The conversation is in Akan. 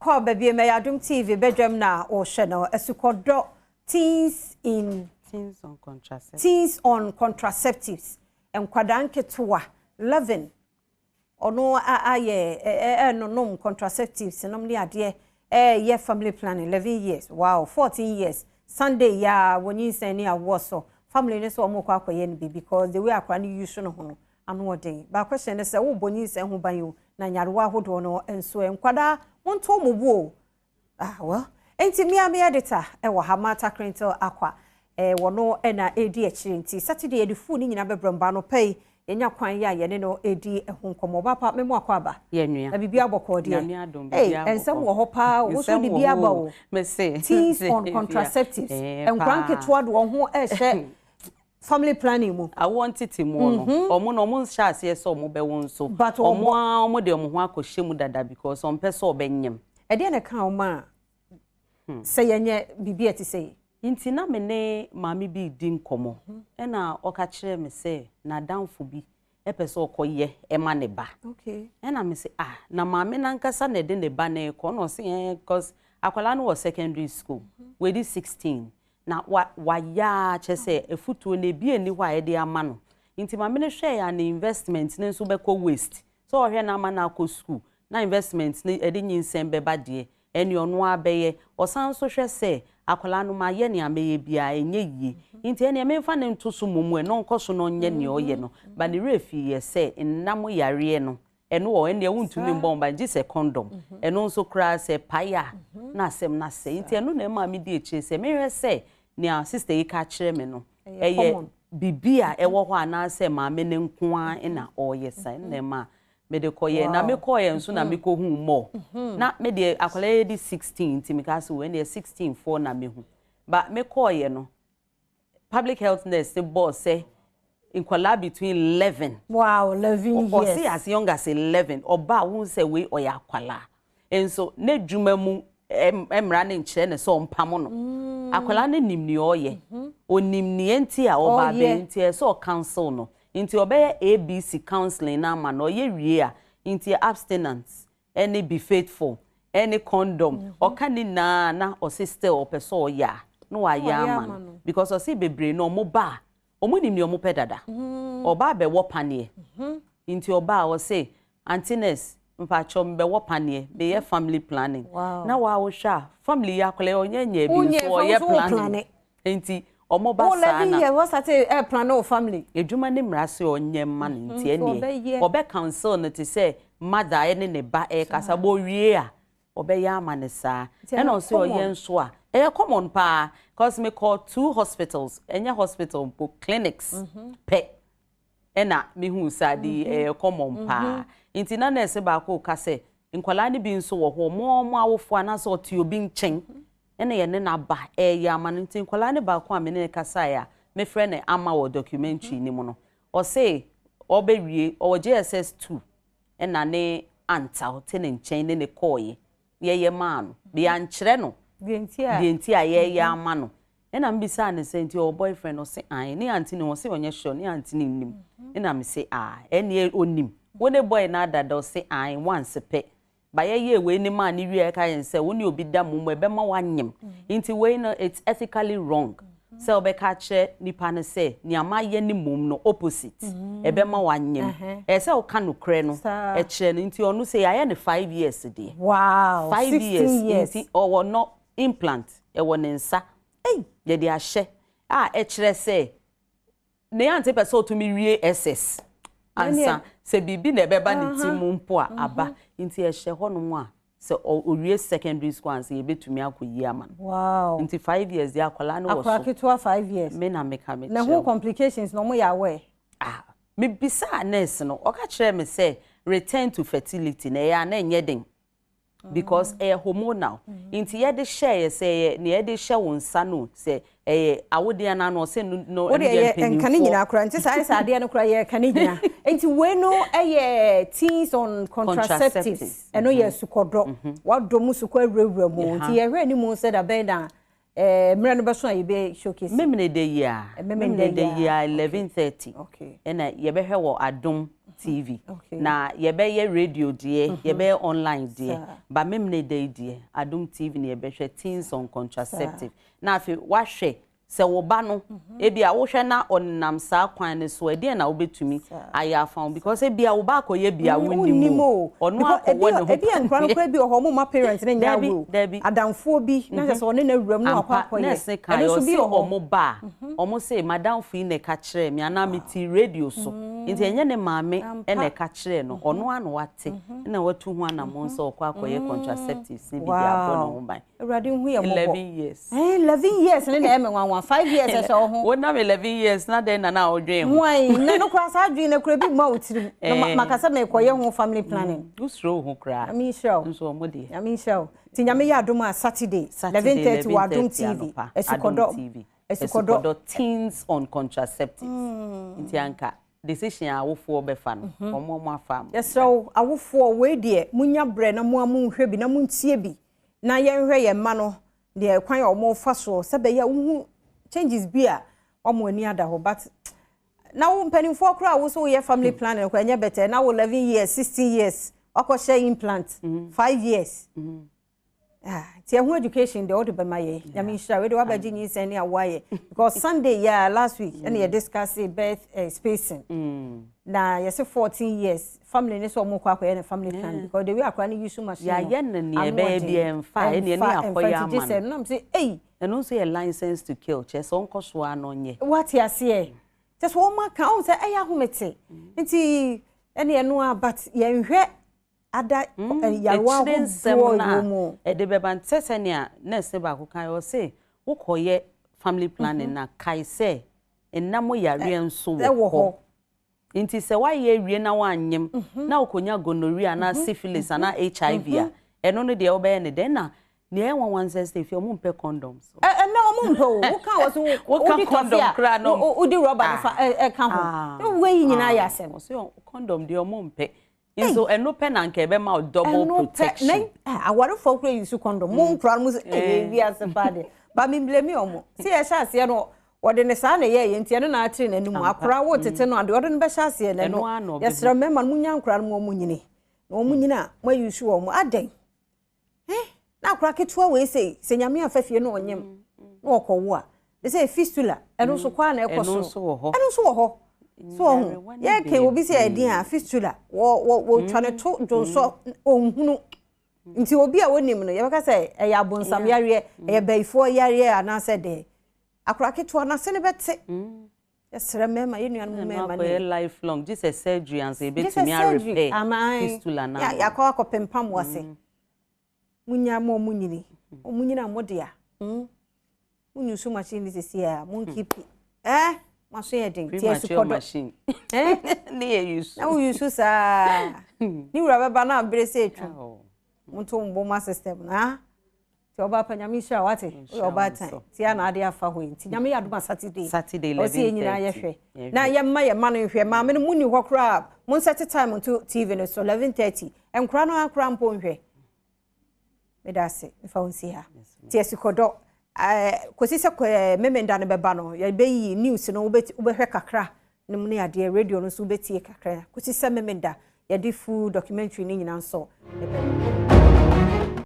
Akwaaba bio mɛyɛ Adom TV bɛdwam na ɔhyɛ no asukɔdɔ teens in Teens on contraceptives. Teens on contraceptives. Nkwadaa nketewa 11 ɔno ayɛ ɛnonom contraceptives nom ne adeɛ, ɛyɛ family planning 11 years. Wow, 14 years. Sunday ya wɔnyinsɛn ne awoɔ so. Family no nso ɔmo kɔ akɔyɛ no bi because the way akwadaa no use no ho no ano ɔden. Baako hyɛ ne sɛ wobɔ nyinsɛn ho ban o na nyarewa ahodoɔ no nso nkwadaa monto mo bo o. Ah well, enti me a me editor ɛwɔ ha Martha Crintle Akwa. Wɔno ɛna edi akyire nti Saturday yɛde full ne nyinaa bɛbrɛ mba no pɛi. Yɛnya kwan yɛ a yɛne no edi ho nkɔmmɔ. Papa me mu akɔ aba. Yɛ nua. Na biribi abɔkɔ deɛ. Nyame adom biribi abɔkɔ. Nsɛm wɔ hɔ paa. Wo so de bi aba o. Mese. Teens on contraceptives. Nkwadaa nketewa de wɔn ho ɛhyɛ family planning mu. Awɔ ntete mu no. Ɔmo no ɔmo nhyɛ aseɛ sɛ ɔmo bɛwo nso. But ɔmo a ɔmo de ɔmo ho akɔhyɛ mu dada because ɔmpɛ sɛ ɔbɛnyem. Ɛdeɛ na ɛka ɔmo a sɛ yɛnyɛ biribi a ɛte sɛ yi. Nti na me ne maame bi di nkɔmmɔ. Ɛna ɔka kyerɛ me sɛ n'adamfo bi ɛpɛ sɛ ɔkɔyɛ ɛma ne ba. Ɛna me sɛ ah, na maame nankasa na ɛde ne ba na ɛkɔ na ɔse cause akwadaa no wɔ secondary school. Wɔdi 16. Na wa wayɛ kyerɛ sɛ efutuo na ebi eni hɔ a yɛde ama no. Nti maame no hwɛ ya ne investment ne nso bɛkɔ waste. So ɔhwɛ na ama no akɔ school na investment ne ɛde nyinsɛn bɛba deɛ ɛne ɔno abɛyɛ. Ɔsan nso hwɛ sɛ akwadaa no ma yɛ nea mɛyɛ biara ɛnyɛ yie. Nti ɛnea mɛmfa ne nto so mmom ɛno nkɔ so na ɔnyɛ nea ɔyɛ no. Ba ne werɛ fi yɛ sɛ nnam yareɛ no ɛno wɔ ɛnea wontumi mbɔ mba gye sɛ condom. Ɛno nso koraa sɛ pae a na asɛm na sɛ. Nti ɛno na ɛma mi di akyire sɛ mehwɛ sɛ nea sister yi ka kyerɛ me no ɛyɛ biribi a ɛwɔ hɔ anaasɛ maame ne nko ara na ɔreyɛ sa ɛna ɛma mede kɔyɛ na mekɔyɛ nso na mekɔhu mɔ na mede akwadaa yi di 16 nti meka sɛ wɔn deɛ 16 foɔ na mehu ba mekɔyɛ no public health nurse bɔɔ sɛ nkwadaa between 11. Wow, 11 years. Ɔsi as young as 11 ɔbaa wɔn sɛ wei ɔyɛ akwadaa nso n'adwuma mu mmara ne nkyerɛ ne sɛ ɔmpam no. Akwadaa no nim nea ɔyɛ, onim nea nti a ɔba abɛn nti ɛsɛ ɔcounsel no. Nti ɔbɛyɛ ABC counseling na ama no ɔyɛ wie a nti abstinence ɛne be faithful ɛne condom ɔka ne nyinaa na ɔsi still ɔpɛ sɛ ɔyɛ a na wayɛ ama no because ɔsi bebree na ɔmo ba a ɔmo nim nea ɔmo pɛ dada. Ɔba abɛwɔ paneɛ nti ɔba a ɔsi, "Aunty nurse, mpakyɛw, mbɛwɔ paneɛ, meyɛ family planning." Na waa wohwɛ a family yi akwadaa ɔnyɛ nyɛ bi nso ɔyɛ planning nti ɔmo ba saa na years wɔsate ɛ plan wo family. Edwuma ne mmara sɛ ɔnyɛ mma no nti ɛneɛ ɔbɛ counsel no te sɛ mother ɛne ne ba ɛkasa bɔ owie a ɔbɛyɛ ama ne saa. Ɛna ɔsɛ ɔyɛ nso a ɛyɛ common paa cause me kɔ two hospitals, ɛnyɛ hospital mpo, clinics pɛ ɛna mehu saa de ɛyɛ common paa. Nti na nurse baako ka sɛ nkwadaa no bi nso wɔ hɔ ɔmo awofoɔ anaasɛ ɔte obi nkyɛn ɛna yɛne n'aba ɛyɛ ama no. Nti nkwadaa no baako a me ne ne kasaeɛ a mefrɛ no ama wɔ documentary no mu no, ɔse ɔbɛwie ɔwɔ JSS 2 ɛna ne aunt a ɔte ne nkyɛn ne ne kɔɔyɛ yɛyɛ maa no deɛ ankyerɛ no deɛ nti a yɛyɛ ama no. Ɛna mbisa ne sɛ nti ɔwɔ boyfriend? Ɔse ae. Ne aunty ne ɔse ɔnyɛ sure, ne aunty ne nim. Ɛna me se ah, ɛneɛ onim wo ne boy na adada? Ɔse ae, once pɛ ba yɛyɛ wei ne maa ne wie. Ɛka yɛn sɛ wo ne obi da mu mu ɛbɛma wanyem nti wei no it's ethically wrong sɛ wobɛka kyerɛ nipa no sɛ nea mayɛ ne mom no opposite ɛbɛma wanyem. Ɛyɛ sɛ woka nokorɛ no ɛkyerɛ no. Nti ɔno sɛ yɛayɛ no 5 years deɛ. 5 years. Nti ɔwɔ no implant ɛwɔ ne nsa yɛde ahyɛ a ɛkyerɛ sɛ ne aunty pɛ sɛ ɔtumi wie SS ansa sɛ biribi na ɛbɛba ne ti mu mpo a aba. Nti ɛhyɛ hɔnom a sɛ owie secondary school ansa yɛbɛtumi akɔ yie ama no. Nti 5 years deɛ akwadaa no wɔ so. Akwadaa ketewa 5 years. Me na meka me kyerɛ. Na ho complications na ɔmo yɛ aware? Ah, mebisa nurse no, ɔka kyerɛ me sɛ return to fertility na ɛyɛ a na ɛnyɛ den because ɛyɛ hormonal. Nti yɛde hyɛ yɛ sɛ ɛyɛ nea yɛde hyɛ wo nsa no sɛ ɛyɛ awodeɛ no ano ɔsɛ no no. Wode ɛyɛ nka ne nyinaa koraa nti saa sɛ adeɛ no koraa yɛ ka ne nyinaa. Nti wei no ɛyɛ teens on contraceptives. Ɛno yɛ sukɔdɔ wadɔ mu sukɔ awurawura mu. Nti yɛhwɛ anim sɛ da bɛn na mmerɛ no bɛso a yɛbɛ showcase? Memene de yi a memene de yi a 11:30 ɛna yɛbɛhwɛ wɔ Adom. TV. Na yɛbɛyɛ radio deɛ, yɛbɛyɛ online deɛ. Ba Memene da yi deɛ, Adom TV na yɛbɛhwɛ Teens on Contraceptive. Na afei wahwɛ sɛ wo ba no, ebi a wohwɛ na ɔnam saa kwan no so, ɛdeɛn na wobɛtumi ayɛ afa ho? Because ebi a wo ba akɔyɛ bi a wonnim o. Ɔno akɔwɔ ne ho. Ebi a nkora no koraa bi wɔ hɔ, ɔmo ma parents no nyɛ awo. Adamfoɔ bi na kyerɛ sɛ ɔne no awura mu na wakɔ akɔyɛ. Nurse ka yɛ ɔse ɔmo ba a, ɔmo se madamfo yi na ɛka kyerɛɛ me anaa mete radio so. Nti ɛnyɛ ne maame na ɛka kyerɛɛ no, ɔno ara na wate na watu ho anammɔn sɛ ɔkɔ akɔyɛ contraceptives ne bi de abɔ ne ho ban. Awurade nhu yɛ mmɔbɔ. 11 years. Eh, 11 years ne na ɛmɛ nwanwa. 5 years ɛhyɛ wo ho. Wo nam 11 years na dɛn na na wodwen ho? Wan, na no koraa saa adwene no koraa bi mma wo tirim. Na makasa mekɔyɛ ho family planning. Wosuro wo ho koraa. Nyame nhyira wo. Nso ɔmo deɛ. Nyame nhyira wo. Ti Nyame yɛ adom a Saturday 11:30 wɔ Adom TV. Esukɔdɔ. Esukɔdɔ Teens on Contraceptives. Nti anka decision a awofoɔ bɛfa no, ɔmo afa ama. Yɛsrɛ wo, awofoɔ wei deɛ munya brɛ na mo a monhwɛ bi na montie bi. Na yɛnhwɛ yɛn mma no deɛ kwan a wɔn fa soɔ sɛ bɛyɛ wohu changes bi a wɔn ani ada hɔ. But na wo mpanimfoɔ koraa wo so woyɛ family planning koraa ɛnyɛ better na wo 11 years, 16 years wakɔhyɛ implant 5 years. Nti ɛho education deɛ wode bɛma yɛ. Nyame nhyira wei de wabɛgye nyinsɛn ne awoɔ ayɛ. Because Sunday yeah, last week ɛna yɛ discuss birth spacing. Na yɛsɛ 14 years family ne sɛ ɔmo kɔ akɔyɛ ne family plan because the way akora ne use machine no. Yɛayɛ no nea ɛbɛyɛ bi ɛmfa ɛne ɛne akɔyɛ ama no. Nam sɛ ei. Ɛno nso yɛ license to kill kyerɛ sɛ ɔnkɔ so ara na ɔnyɛ. Wate aseɛ. Kyerɛ sɛ wɔn aka ɔn sɛ ɛyɛ ahomete. Nti ɛne ɛno a but yɛnhwɛ ada yarewa ahodoɔ wɔ mu. Ɛde bɛba nte sɛ sɛnea nurse baako kan ɔse wokɔyɛ family planning na kae sɛ nnam yareɛ nso wɔ hɔ. Nti sɛ woayɛ awie na woanyem na wokɔnya gonorrhea anaa syphilis anaa HIV a, ɛno no deɛ wobɛyɛ ne dɛn? Na nea ɛyɛ nwanwa nsɛ sɛ efi ɔmo mpɛ condoms. Ɛnɛ ɔmo mpɛ o. Woka wɔ so wodi condom koraa no wodi rɔba no fa ɛka ho. Wei nyinaa yɛ asɛm. Ɔsɛ condom deɛ ɔmo mpɛ. Nso ɛno pɛ na nka ɛbɛma wo double protection. Awarefoɔ koraa yi su condom. Mo nkura no mo sɛ ɛyɛ wiase paa deɛ. Ba mi blame ɔmo. Sɛ yɛhyɛ aseɛ no wɔde ne saa na ɛyɛ yɛ nti ɛno na atiri n'anim. Akora wo tete no adeɛ ɔde no bɛhyɛ aseɛ n'ano. Yɛsrɛ mmarima no munya nkora no mo ɔmo nyini. Na ɔmo nyini a mo ayi su wɔn adɛn. Na akora ketewa wei sɛ sɛ Nyame afa fie no ɔnyem na ɔkɔwo a de sɛ fistula ɛno nso kɔ a na ɛkɔ so. Ɛno nso wɔ hɔ. Ɛno nso wɔ hɔ. So ɔho yɛka obi sɛ ɛdin a fistula wɔ wɔ wɔtwa ne to dwonsɔ ɔnhunu. Nti obi a wonim no yɛbɛka sɛ ɛyɛ abonsam yareɛ, ɛyɛ bɛyifoɔ yareɛ anaasɛ dɛn. Akora ketewa no ase ne bɛte. Yɛsrɛ mmarima, yɛn nuanom mmarima ne. Ɛno lifelong gye sɛ surgery ansa ebɛtumi arepair fistula na. Yɛakɔ akɔpempam wɔ ase. Munya ma ɔmo nyini. Ɔmo nyini a mo dea. Munyu so machine ne sisi a mon keep. Maso yɛ den. Ti esukɔdɔ. Machine. Ne yɛ use. Na wo use saa. Ni wura bɛba na abere sɛ etwa. Monto mbɔ ma system na. Ti ɔba pa Nyame nhyira wate. Wo ɔba tan. Ti ana ade afa hɔ nti Nyame yɛ adom Saturday. Saturday 11:30. Ɔsi nyina yɛhwɛ. Na yɛmma yɛ ma no nhwɛ. Maame no muni hɔ koraa. Mon set time to TV no so 11:30. Enkora no akora mpo nhwɛ. Medase mfa wo nsi ha. Ti esukɔdɔ. Kosi sɛ memenda no bɛba no yɛbɛyi news no wobɛhwɛ kakra ne mu ne adeɛ radio no nso wobɛtie kakra. Kosi sɛ memenda yɛde full documentary ne nyinaa nso ɛbɛba.